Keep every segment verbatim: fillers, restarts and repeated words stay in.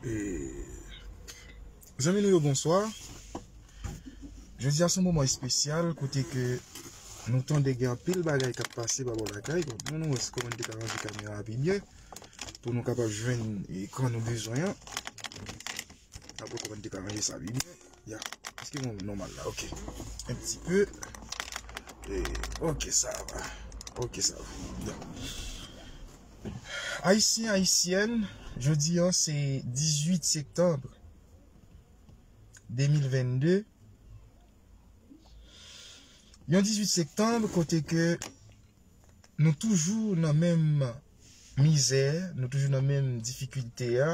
E, zanmi nou yo, bonswa. Jodi a se yon moman espesyal kote ke nou tande gen anpil bagay k ap pase pa bò lakay. Bon, nou wè si kòman nou te ka ranje kamera a pi byen pou nou kapab jwenn ekran nou bezwen an. N ap wè kòman nou te ka ranje sa pi byen. Ya, èske mwen nòmal la? Ok. Un petit peu. E, ok, sa va. Ok, sa va. Ya. Ayisyen, Ayisyèn, jodi a se dizuit septanm de mil vennde. Yon dizuit septanm kote ke nou toujou nan menm mizè, nou toujou nan menm difikilte a.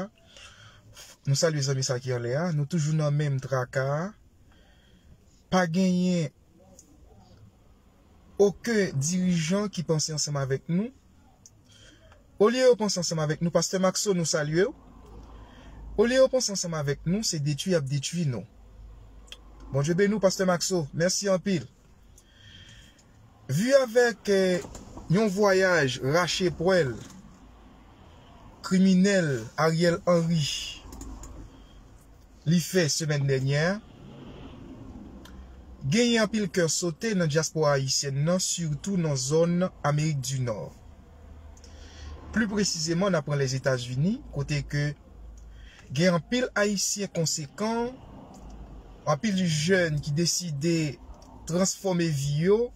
Nou salye zanmi sa ki anlè a, nou toujou nan menm traka a. Pa genyen okenn dirijan ki panse ansanm avèk nou. Olye yo panse ansanm avèk nou, Pastè Maxo, nou salye w. Olye yo panse ansanm avèk nou, se detwi y ap detwi nou. Bondye beni w, Pastè Maxo. Mèsi anpil. Vi avèk, eh, yon vwayaj rache pwèl kriminèl Ariel Henry li fè semèn dènyè a, genyen anpil kè sote nan dyaspora ayisyèn nan, sitou nan zòn Amerik di Nò. Pli presizeman, n ap pran Lèzetazini, kote ke gen anpil Ayisyen konsekan, anpil jèn ki deside transfòme vi yo.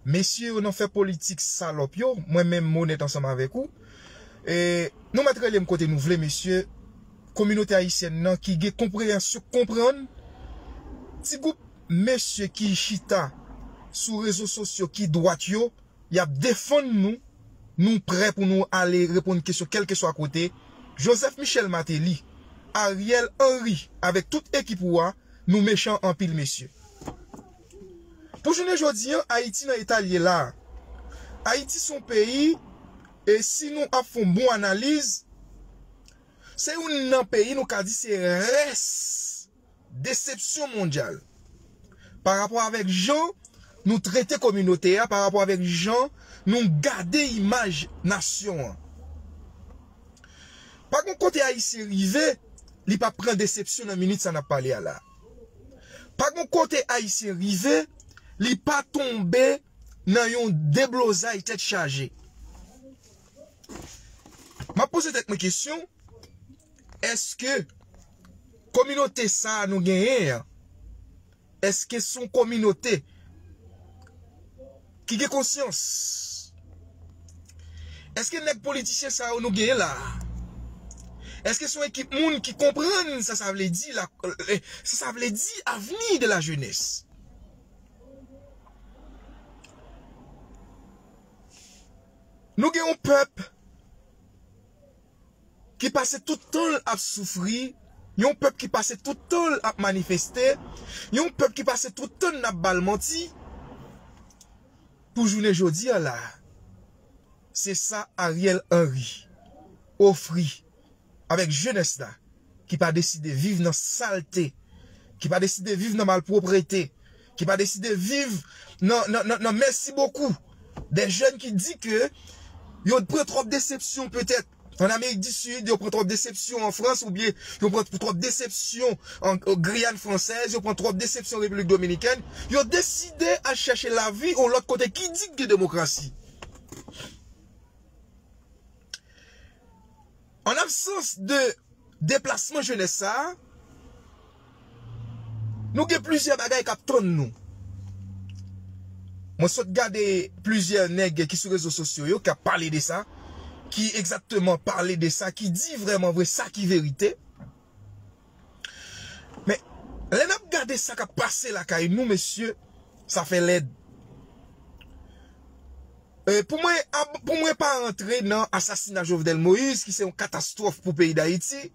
Mesye yo nan fè politik salòp yo, mwen menm m onèt ansanm avèk ou. E nou mèt rele m kote nou vle, mesye. Kominote ayisyèn nan ki gen konpreyansyon, konprann ti gwoup mesye ki chita sou rezo sosyo ki dwat yo, y ap defann nou, nou prè pou nou ale reponn kesyon kèlkeswa kote. Joseph Michel Martelly, Ariel Henry, avèk tout ekip ou a, nou mechan anpil, mesye. Pou jounen jodi a, Ayiti nan eta l ye la. Ayiti se yon peyi, e si nou ap fè yon bon analiz, se youn nan peyi nou ka di se rès desepsyon mondyal. Pa rapò avèk jan nou trete kominote a, pa rapò avèk jan nou gade imaj nasyon an. Pa gen kote Ayisyen rive, li pa pran desepsyon nan minit sa n ap pale a la. Pa gen kote Ayisyen rive, li pa tonbe nan yon deblozay tèt chaje. M ap poze tèt mwen kesyon, èske kominote sa a nou genyen an, èske se yon kominote ki gen konsyans? Èske nèg politisyen sa yo nou genyen la a, èske se yon ekip moun ki konprann sa sa vle di la, eh, sa sa vle di avenir de la jeunesse? Nou gen yon pèp ki pase tout tan l ap soufri, yon pèp ki pase tout tan l ap manifeste, yon pèp ki pase tout tan n ap ba l manti. Pou jounen jodi a la, se sa Ariel Henry ofri avèk jenès la ki pa deside viv nan salte, ki pa deside viv nan malpwoprete, ki pa deside viv nan, nan, nan, nan mèsi bokou. Des jeunes ki di ke yo pran twòp desepsyon petèt an Amerik di Sid, yo pran twòp desepsyon an Frans, oubyen yo pran twòp desepsyon an, an Giyàn fransèz, yo pran twòp desepsyon Repiblik Dominikèn, yo deside al chèche lavi yon lòt kote ki di k gen demokrasi. An absans de deplasman jenès sa a, nou gen plizyè bagay k ap tann nou. Mwen sot gade plizyè nèg ki sou rezo sosyo yo k ap pale de sa, ki egzakteman pale de sa, ki di vrèman vre sa ki verite. Men, lè n ap gade sa k ap pase lakay nou, mesye, sa fè lèd. E, pou mwen, ab-, pou mwen pa rantre nan asasina Jovenel Moïse, ki se yon katastwòf pou peyi Dayiti,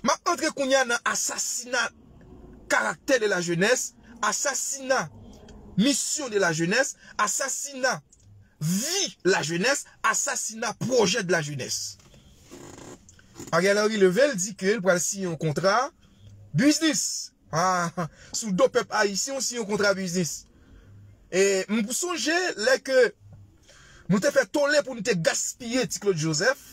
m ap antre kounye a nan asasina karaktè de la jenès, asasina misyon de la jenès, asasina vi la jenès, asasina pwojè de la jenès. Ariel Henry leve, l di ke l pral siyen yon kontra biznis. Ah, sou do pèp ayisyen, w siyen yon kontra biznis. E m sonje lè ke nou te fè tole pou nou te gaspiye Ti Claude Joseph.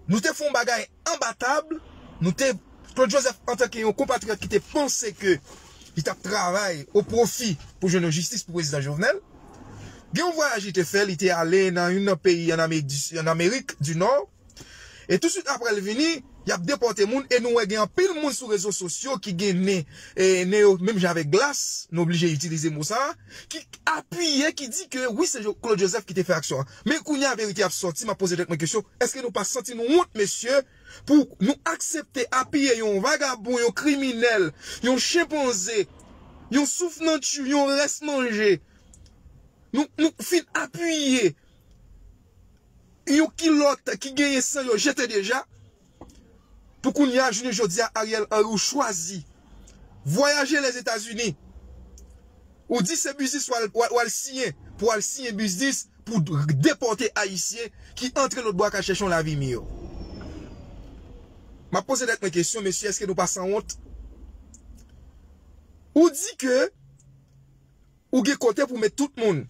Nou te fè yon bagay enbatab, nou te, Claude Joseph antanke yon konpatriyòt ki te panse ke li t ap travay o pwofi pou jwenn yon jistis pou prezidan Jovenel. Gen yon vwayaj li te fè, li te ale nan youn nan peyi an Amerik di, an Amerik di Nò. E tousuit apre l vini, y ap depòte moun e nou wè gen anpil moun sou rezo sosyo ki gen nen, e, nen yo menm jan avèk glas, nou oblije itilize mo sa a, ki apiye, ki di ke wi, se Jo-, Claude Joseph ki te fè aksyon an. Men kounye a verite ap sòti, m ap poze tèt mwen kesyon, èske nou pa santi nou wont, mesye, pou nou aksepte apiye yon vagabon, yon kriminèl, yon chenpanze, yon souf nati, yon rès manje? Nou, nou fin apiye yon kilòt ki genyen san yo jete deja. Pou kounye a, jounen jodi a, Ariel Henry ou chwazi vwayaje Lèzetazini. Ou di se biznis w al, w al, w al siyen, pou w al siyen biznis pou depòte Ayisyen ki antre lòtbò a k al chèche yon lavi miyò. M ap poze tèt mwen kesyon, mesye, èske nou pa sanwont? Ou di ke ou gen kote pou met tout moun.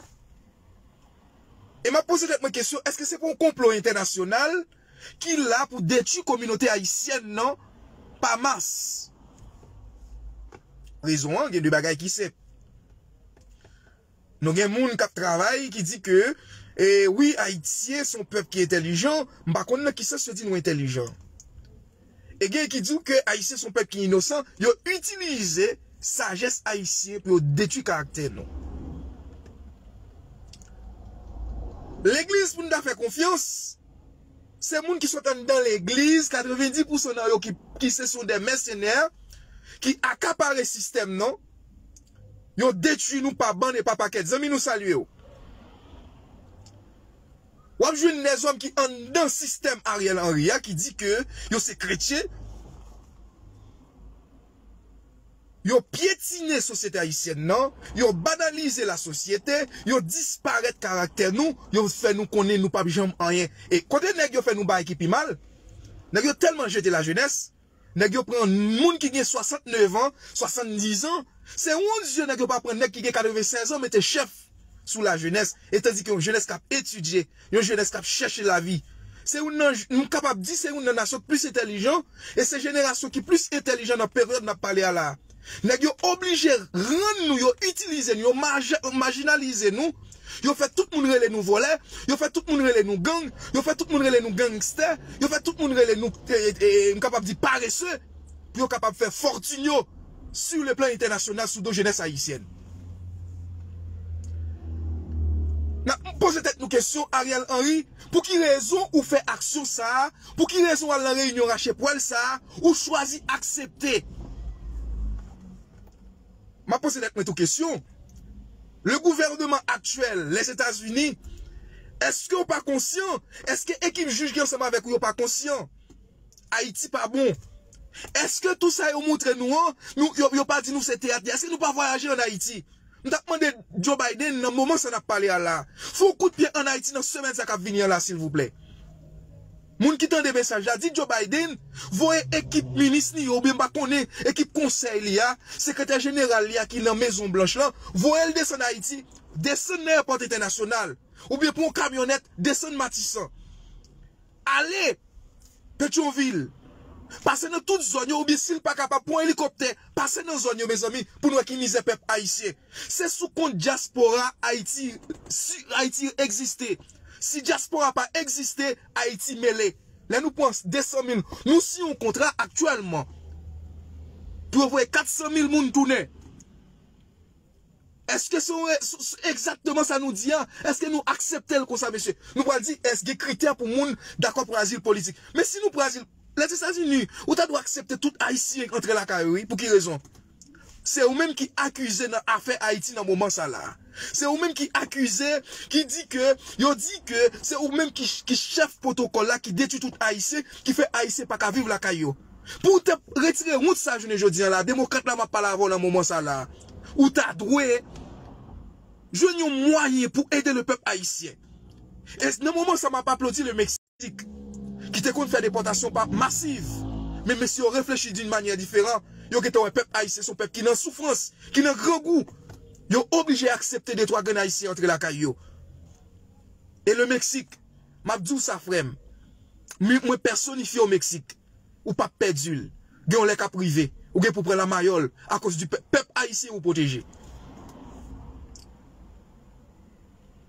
E m ap poze tèt mwen kesyon, èske se pa yon konplo entènasyonal ki la pou detwi kominote ayisyèn nan pa mas? Rezon an, gen de bagay ki senp. Nou gen moun k ap travay ki di ke, e, wi, Ayisyen se yon pèp ki entèlijan, m pa konn nan ki sans yo di nou entèlijan. E gen ki di w ke Ayisyen se yon pèp ki inosan, yo itilize sajès Ayisyen pou yo detwi karaktè nou. Legliz pou n ta fè konfyans, se moun ki sot anndan legliz, katrevendi pousan nan yo ki, ki se son de mèsenè, ki akapare sistèm nan, yo detwi nou pa bann e pa pakèt. Zanmi nou salye w. W ap jwenn dèzòm ki anndan sistèm Ariel Henry a ki di ke yo se kretyen, yo pyetine sosyete ayisyèn nan, yo banalize lasosyete, yo disparèt karaktè nou, yo fè nou konnen nou p ap janm anyen. E kote nèg yo fè nou bagay ki pi mal? Nèg yo tèlman jete lajenès, nèg yo pran moun ki gen swasantnèf an, swasanndiz an. Se wont zye nèg yo pa pran nèg ki gen katreven sèz an mete chèf sou lajenès, e tandike yon jenès k ap etidye, yon jenès k ap chèche lavi. Se youn nan, m kapab di se youn nan nasyon k plis entèlijan, e se jenerasyon ki plis entèlijan nan peryòd n ap pale a la a. Nèg yo oblije rann nou, yo itilize nou, yo maje-, majinalize nou, yo fè tout moun rele nou vòlè, yo fè tout moun rele nou gang, yo fè tout moun rele nou gangstè, yo fè tout moun rele nou, e, e, e, m kapab di parese, pou yo kapab fè fòtin yo sur le plan entènasyonal sou do jenès ayisyèn. N ap poze tèt nou kesyon, Ariel Henry, pou ki rezon ou fè aksyon sa a? Pou ki rezon w al nan reyinyon rache pwèl sa a? Ou chwazi aksepte. M ap poze tèt mwen tou kesyon. Le gouvernement actuel, Lèzetazini, èske w pa konsyan? Èske ekip jij ki ansanm avèk ou yo pa konsyan? Ayiti pa bon. Èske tou sa yo montre nou an, nou, yo, yo pa di nou se teyat li? Èske nou pa vwayaje ann Ayiti? M t ap mande Joe Biden nan moman sa n ap pale a la, fè yon kout pye ann Ayiti nan semèn sa k ap vini an la, silvouplè. Moun ki tande mesaj la, di Joe Biden voye ekip minis li yo, oubyen m pa konnen, ekip konsèy li a, sekretè jeneral li a ki nan Mezon Blanch lan, voye l desann Ayiti, desann nan èpòt entènasyonal, oubyen pran yon kamyonèt, desann Matisan. Ale Petyonvil. Pase nan tout zòn yo, oubyen si l pa kapab, pran elikoptè, pase nan zòn yo, mezanmi, pou n wè ki mizè pèp ayisyen. Se sou kont dyaspora Ayiti, si Ayiti egziste. Si dyaspora pa egziste, Ayiti mele. Lè nou pran de san mil, nou siyen yon kontra aktyèlman pou yo voye kat san mil moun tounen. Èske se, se, se egzakteman sa nou di a? Èske nou aksepte l konsa, mesye? Nou pral di, èske gen kritè pou moun dakò pran azil politik? Men si nou pran azil, Lèzetazini, ou ta dwe aksepte tout Ayisyen antre lakay ou, wi. Pou ki rezon? Se ou menm ki akize nan afè Ayiti nan moman sa la. Se ou menm ki akize, ki di ke, yo di ke se ou menm ki, ki chèf pwotokòl la, ki detwi tout Ayisyen, ki fè Ayisyen pa ka viv lakay yo. Pou w te retire wont sa jounen jodi a la, demokrat la m ap pale avè w nan moman sa la, ou ta dwe jwenn yon mwayen pou ede le pèp ayisyen. E nan moman sa m ap aplodi le Mexique ki te konn fè depòtasyon pa masiv. Men mesye yo reflechi d'une manière différente. Yo gentan wè pèp ayisyen se yon pèp ki nan soufrans, ki nan grangou. Yo oblije aksepte de twa grenn ayisyen antre lakay yo. E le Mexique, m ap di w sa, frè m. Mwen, mwen pèsonifye w Mexique. ou p ap pèdi l. Gen yon lè k ap rive, ou gen pou pran lamayòl akoz di pèp, pèp ayisyen ou pwoteje.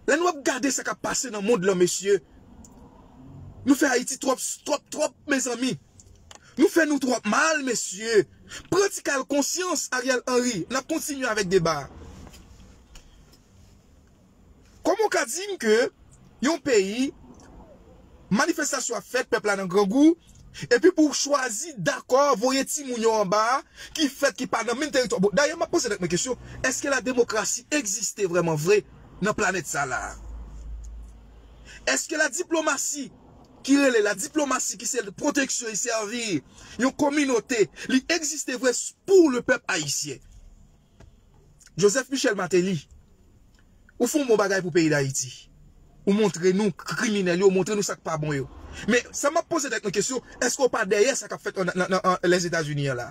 Lè nou ap gade sa k ap pase nan mond lan, mesye, nou fè Ayiti twòp, twòp, twòp, mezanmi. Nou fè nou twòp mal, mesye. Pran ti kal konsyans, Ariel Henry. N ap kontinye avèk deba a. Kòman w ka di m ke yon peyi, manifestasyon ap fèt, pèp la nan grangou, epi pou w chwazi dakò voye timoun yo anba a, ki fèt, ki pa nan menm teritwa. Bon, dayè, m ap poze tèt mwen kesyon, èske la demokrasi egziste vrèman vre nan planèt sa la a? Èske la diplomasi ki rele la diplomasi ki se pwoteksyon e sèvi yon kominote, li egziste vre pou le pèp ayisyen? Joseph Michel Martelly, ou fè yon bon bagay pou peyi Dayiti. Ou montre nou kriminèl yo, ou montre nou sa k pa bon yo. Men, sa m ap poze tèt mwen kesyon, èske w pa dèyè sa k ap fèt nan, nan, nan, nan Lèzetazini an la?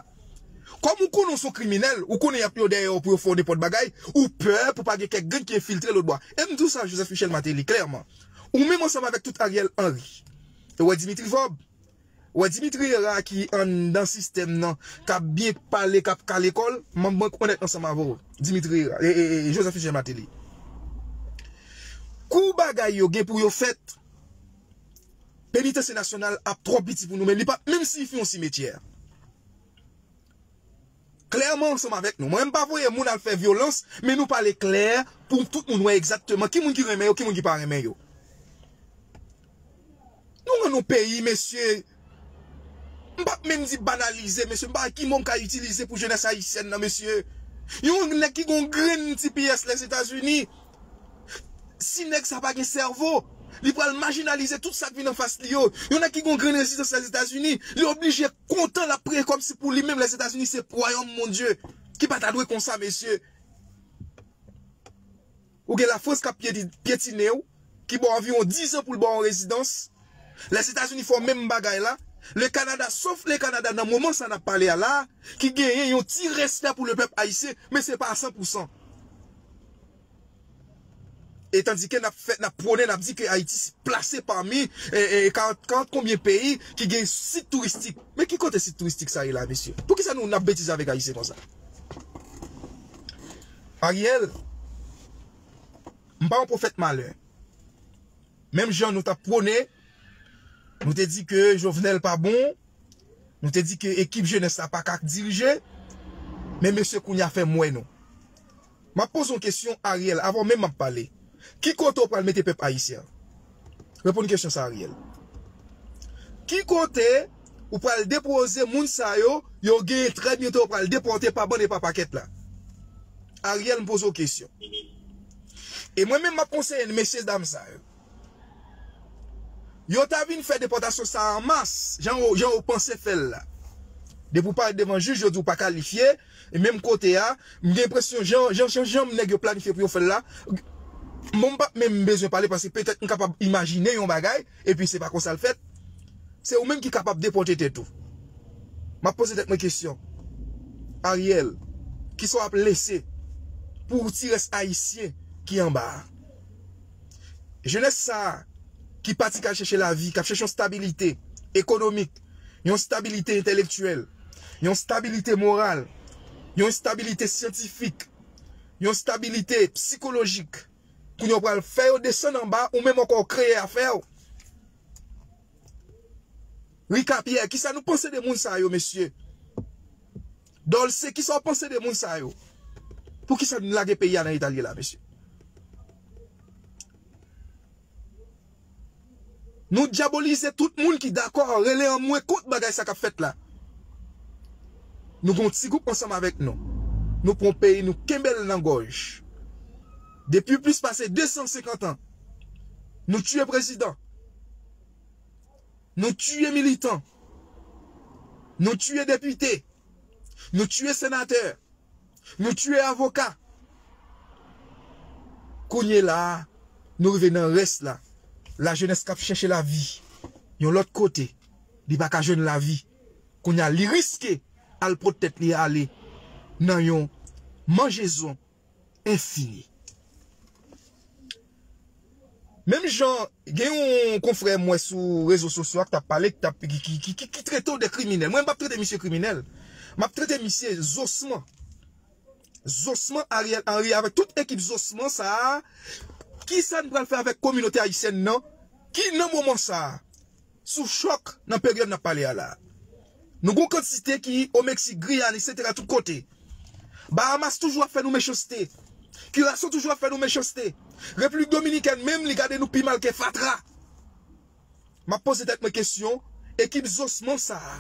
Kòm ou konnen w se yon kriminèl, ou konnen y ap yo dèyè w pou yo fè w nenpòt bagay, ou pè pou pa gen kèk gang ki enfiltre lòtbò a. E m di w sa, Joseph Michel Martelly, klèman. Ou menm ansanm avèk tout Ariel Henry. E w wè Dimitri Vorbe, Wè, Dimitri Herard ki anndan sistèm nan, k ap byen pale, k ap kale kò l, m ap mwen onèt ansanm avè w, Dimitri Herard, e, e, e, Joseph Michel Martelly. Kou bagay yo gen pou yo fèt, penitansye nasyonal ap twò piti pou nou, men li p ap menm siyifi yon simetyè. Klèman ansanm avèk nou. Mwen, m pa voye moun al fè vyolans, men nou pale klè pou tout moun wè egzakteman ki moun ki renmen yo, ki moun ki pa renmen yo. Nou rann nou peyi, mesye. M p ap menm di banalize, mesye. M pa wè ki mo m ka itilize pou jenès ayisyèn nan, mesye. Yon nèg ki gon grenn T P S Lèzetazini, si nèg sa pa gen sèvo, li pral majinalize tout sa k vin anfas li yo. Yon nèg ki gon grenn rezistans Lèzetazini, li oblije kontan, l ap priye kòmsi pou li menm Lèzetazini se wayòm Bondye, ki pa ta dwe konsa, mesye. Ou gen Lafrans k ap pyeti-, pyetine w, ki ba w anviwon diz an pou l ba w yon rezidans. Lèzetazini fè w menm bagay la. Le Canada, sof le Canada nan moman sa n ap pale a la, ki genyen yon ti respè pou le pèp ayisyen, men se pa a san pou san. E tandike n ap fè, n ap pwone, n ap di ke Ayiti plase pami, e, e, karant, karant konbyen peyi ki gen sit touristik. Men ki kote sit touristik sa ye la, mesye? Poukisa nou, n ap betize avèk Ayisyen konsa? Ariel, m pa yon pwofèt malè. Menm jan nou t ap pwone, nou te di ke Jovenel pa bon, nou te di ke ekip jenès la pa ka dirije, men mesye kounye a fè m wè nou. M ap poze yon kesyon, Ariel, avan menm m ap pale. Ki kote w pral mete pèp ayisyen an? Reponn kesyon sa, Ariel. Ki kote ou pral depoze moun sa yo, yo genyen trè byento yo pral depòte pa bann e pa pakèt la? Ariel, m poze w kesyon. E mwen menm m ap konseye mesye dam sa yo. Yo ta vin fè depòtasyon sa a an mas, jan yo, jan yo panse fè l la. Depi w parèt devan jij, yo di w pa kalifye, e menm kote a, m gen enpresyon jan, jan, jan, jan nèg yo planifye pou yo fè l la, bon, m p ap menm bezwen pale paske petèt m kapab imajine yon bagay, epi se pa konsa l fèt. Se ou menm ki kapab depòte tèt ou. M ap poze tèt mwen kesyon. Ariel, kisa w ap lese pou ti rès ayisyen ki anba a? Jenès sa a ki pati k al chèche lavi, k ap chèche yon stabilite ekonomik, yon stabilite entèlektyèl, yon stabilite moral, yon stabilite syantifik, yon stabilite sikolojik. Kounye a w pral fè yo desann anba, ou menm ankò w kreye afè w. Rica Pierre, kisa nou panse de moun sa yo, mesye? Dolce, kisa w panse de moun sa yo? Poukisa nou lage peyi a nan eta l ye la, mesye? Nou dyabolize tout moun ki dakò rele anmwe kont bagay sa k ap fèt la. Nou gen yon ti gwoup ansanm avèk nou. Nou pran peyi, nou kenbe l nan gòj. Depi plis pase de san senkant an, nou tiye prezidan. Nou tiye militan. Nou tiye depite. Nou tiye senatè. Nou tiye avoka. Kounye la a, nou rive nan rès la. Lajenès k ap chèche lavi yon lòt kote, li pa ka jwenn lavi. Kounye a, li riske al pot tèt li ale nan yon manjezon enfini. Menm jan, gen yon konfrè m wè sou rezo sosyo a k t ap pale, k t ap, ki, ki, ki, ki, ki trete w de kriminèl. Mwen, m p ap trete misye kriminèl. M ap trete misye zosman. Zosman Ariel Henry avèk tout ekip zosman sa a. Kisa n pral fè avèk kominote ayisyèn nan? Ki nan moman sa a? Sou chòk nan peryòd n ap pale a la. Nou gon kantite ki o Meksik, Giyàn, etsetera tout kote. Bahamas toujou ap fè nou mechanste. Kiraso toujou ap fè nou mechanste. Repiblik Dominikèn menm li gade nou pi mal ke fatra. M ap poze tèt mwen kesyon, ekip zosman sa a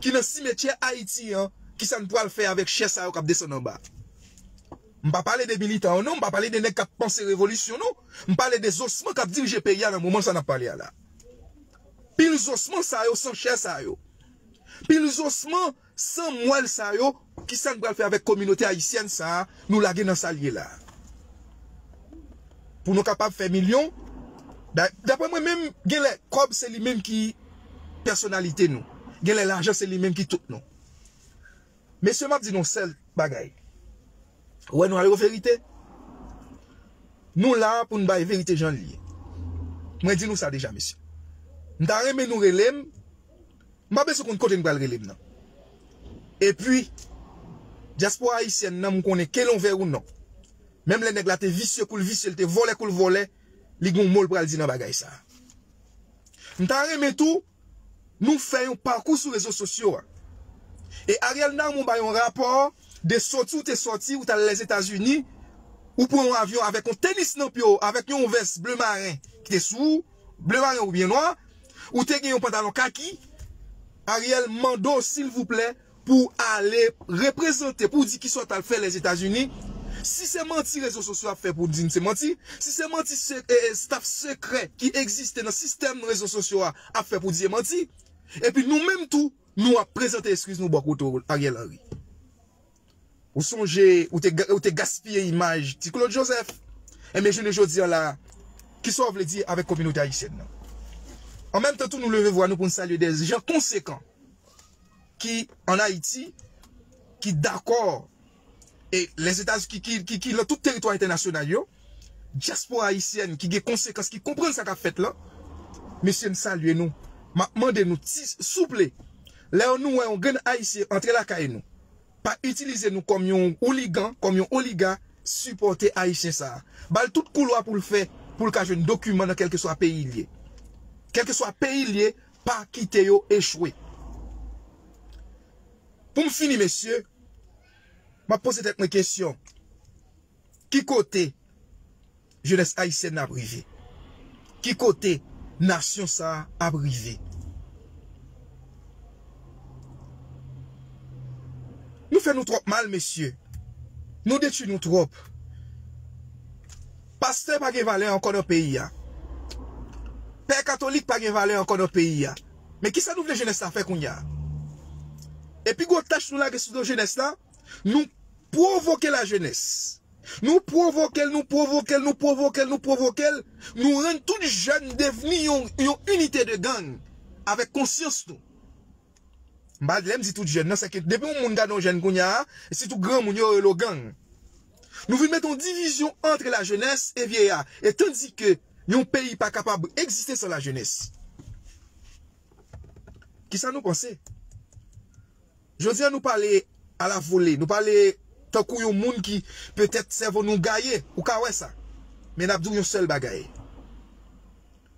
ki nan simetyè Ayiti an, kisa n pral fè avèk chè sa yo k ap desann anba? M pa pale de militan yo non, m pa pale de nèg k ap panse revolisyon non. M pale de zosman k ap dirije peyi a nan moman sa n ap pale a la. Pil zosman sa yo, san chè sa yo. Pil zosman san mwèl sa yo, kisa n pral fè avèk kominote ayisyèn sa a nou lage nan sa l ye la? Pou nou kapab fè milyon, da- daprè mwen menm, genlè kòb se li menm ki pèsonalite nou. Genlè lajan se li menm ki tout nou. Mesye, m ap di nou sèl bagay. Ou wè nou al yo verite. Nou la pou n bay verite jan l ye. Mwen di nou sa deja, mesye. M ta renmen nou rele m. M pa bezwen konn kote n pral rele m nan. Epi, dyaspora ayisyèn nan, m konnen ke l onvè ou non. Menm lè nèg la te visye kou l visye, l te vòlè kou l vòlè, li gon mo l pral di nan bagay sa a. M ta renmen tou, nou fè yon pakou sou rezo sosyo a. E Ariel Narmon bay yon rapò de soti ou te soti, ou t al Lèzetazini, ou pran yon avyon avèk yon tenis nan pye w, avèk yon vès ble maren ki te sou ou, ble maren oubyen nwa, ou te gen yon pantalon kaki, Ariel mande w silvouplè pou w ale reprezante, pou w di kisa w t al fè Lèzetazini. Si se manti rezo sosyo ap fè pou w di n se manti, si se manti se, e, e, staf sekrè ki egziste nan sistèm rezo sosyo a ap fè pou w di se manti, epi nou menm tou, nou ap prezante eskiz nou bò kote w, Ariel Henry. Ou sonje, ou te, ga- ou te gaspiye imaj Ti Claude Joseph. Enben, jounen jodi a la, kisa w vle di avèk kominote ayisyèn nan? An menm tan tou, nou leve vwa nou pou n salye de jan konsekan ki ann Ayiti, ki dakò, e Lèzetazini, ki, ki, ki, ki nan tout teritwa entènasyonal yo, dyaspora ayisyèn ki gen konsekans, ki konprann sa k ap fèt la, mesye, m salye nou. M ap mande nou, ti, souple, lè nou wè yon grenn Ayisyen antre lakay nou, pa itilize nou kòm yon ouligan, kòm yon oliga, sipòte Ayisyen sa a. Ba l tout koulwa pou l fè, pou l ka jwenn dokiman nan kèlkeswa peyi l ye. Kèlkeswa peyi l ye, pa kite yo echwe. Pou m fini, mesye, m ap poze tèt mwen kesyon. Ki kote jenès ayisyèn nan ap rive? Ki kote nasyon sa a ap rive? Nou fè nou twòp mal, mesye. Nou detwi nou twòp. Pastè pa gen valè ankò nan peyi a. Pè katolik pa gen valè ankò nan peyi a. Men kisa nou vle jenès la fè kounye a? Epi gwo tach nou lage sou do jenès la, nou pwovoke lajenès. Nou pwovoke l, nou pwovoke l, nou pwovoke l, nou pwovoke l. Nou rann tout jèn devni yon, yon inite de gang avèk konsyans nou. M pa, lè m di tout jèn nan, se ke depi yon moun gade yon jèn kounye a, sitou granmoun yo rele w gang. Nou vin mete yon divizyon ant lajenès e vyeya. E tandike yon peyi pa kapab egziste san lajenès. Kisa nou panse? Jodi a nou pale a la vole, nou pale tankou yon moun ki petèt sèvo nou gaye, ou ka wè sa. Men n ap di w yon sèl bagay.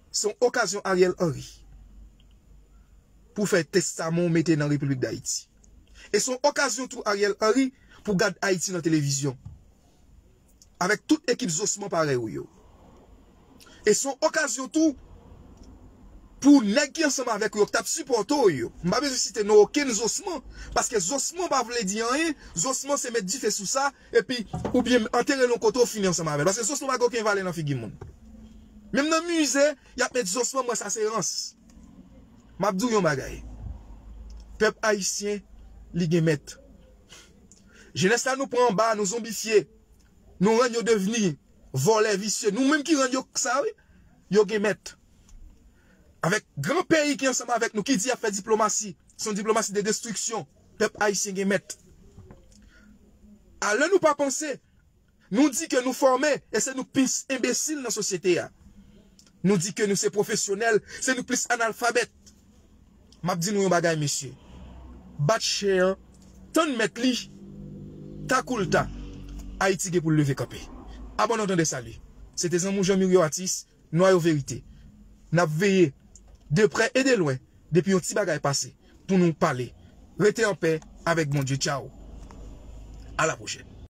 Se yon okazyon Ariel Henry pou fè testaman w mete nan Repiblik Dayiti. E se yon okazyon tou Ariel Henry pou gad Ayiti nan televizyon. Avèk tout ekip zosman parèy ou yo. E se yon okazyon tou pou nèg ki ansanm avèk ou yo, ki t ap sipòte w yo. M pa bezwen site non okenn zosman, paske zosman pa vle di anyen, zosman se met dife sou sa, epi oubyen antere l yon kote w fini ansanm avè l. Paske zosman pa gen okenn valè nan figi moun. Menm nan mize, y ap met zosman, mwen sa se rans. M ap di w yon bagay. Pèp ayisyen, li gen mèt. Jenès la nou pran anba, nou zonbifye. Nou rann yo devni vòlè, visye. Nou menm ki rann yo sa, wi. Yo gen mèt. Avèk gran peyi ki ansanm avèk nou, ki di y ap fè diplomasi. Se yon diplomasi de destriksyon. Pèp ayisyen gen mèt. Alè nou pa panse, nou di ke nou fòme, e se nou plis enbesil nan sosyete a. Nou di ke nou se pwofesyonèl, se nou plis analfabèt. M ap di nou yon bagay, mesye. Bat chen an, tann mèt li, ta kou l ta. Ayiti gen pou l leve kanpe. Abòne w tande, sali. Se te zanmi w Jean Muriot Atis, Nwayo Verite. N ap veye de prè e de lwen depi yon ti bagay pase pou nou pale. Rete anpè avèk Bondye. Tchaw. A la pwochèn.